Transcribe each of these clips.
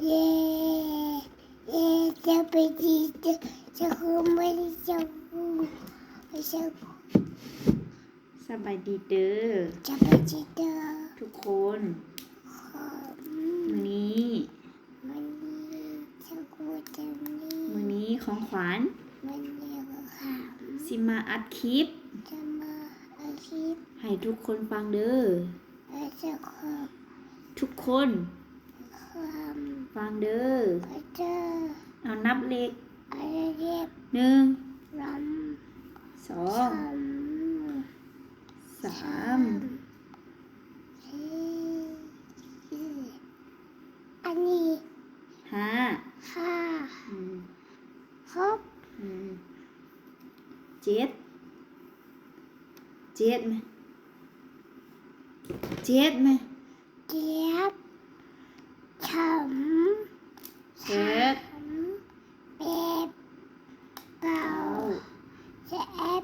ເຢ້ ເຢ້ ສະບາຍດີເດີ ສະບາຍດີເດີ ສະບາຍດີເດີ ສະບາຍດີເດີ ທຸກຄົນ ຂອບ ມື້ນີ້ ມື້ນີ້ ຂອງຂວັນ ມື້ນີ້ຂອງຂວັນ ຊິມາອັດຄລິບ ຈະມາອັດຄລິບ ໃຫ້ທຸກຄົນຟັງເດີ ໃຫ້ທຸກຄົນ ທຸກຄົນ ຟັງເດີ ເດີ ເອົານັບເລກ ອັນເລັບ ໜຶ່ງ ສອງ ສາມ ສາມ ສີ່ ອັນນີ້ ຫ້າ ຫ້າ ອືມ ຫົກ ອືມ ເຈັດ ເຈັດແມະ ເຈັດແມະ ເຈັດ ສາມ ເຈັດ ສາມ ແປດ ເກົ້າ ເກົ້າ ສິບເອັດ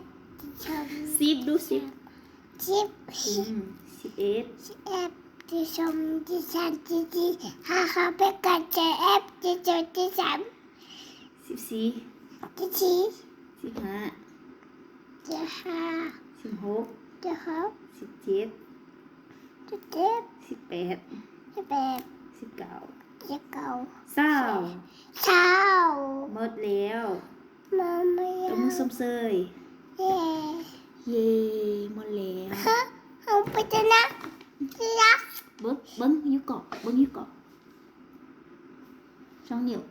ສິບ ດູ ສິບ ສິບ ອືມ ສິບເອັດ ສິບເອັດ ສິບສອງ ສິບສາມ ສິບສີ່ ຫ້າ ຫ້າ ແປດ ເກົ້າ ສິບ ສິບເອັດ ສິບສອງ ສິບສາມ ສິບສີ່ ສິບສີ່ ສິບຫ້າ ສິບຫ້າ ສິບຫົກ ສິບຫົກ ສິບເຈັດ ສິບເຈັດ ສິບແປດ ສິບແປດ ສິບເກົ້າ ສິບເກົ້າ ຊາວ ຊາວ ໝົດແລ້ວ ໝົດແລ້ວ ຕົບມືຊົມເຊີຍ ເຢ້ ເຢ້ ໝົດແລ້ວ ເຮົາໄປເລີຍນະ ທີ່ລັກ ເບິ່ງ ເບິ່ງຢູ່ເກາະ ເບິ່ງຢູ່ເກາະ ສອງນິ້ວ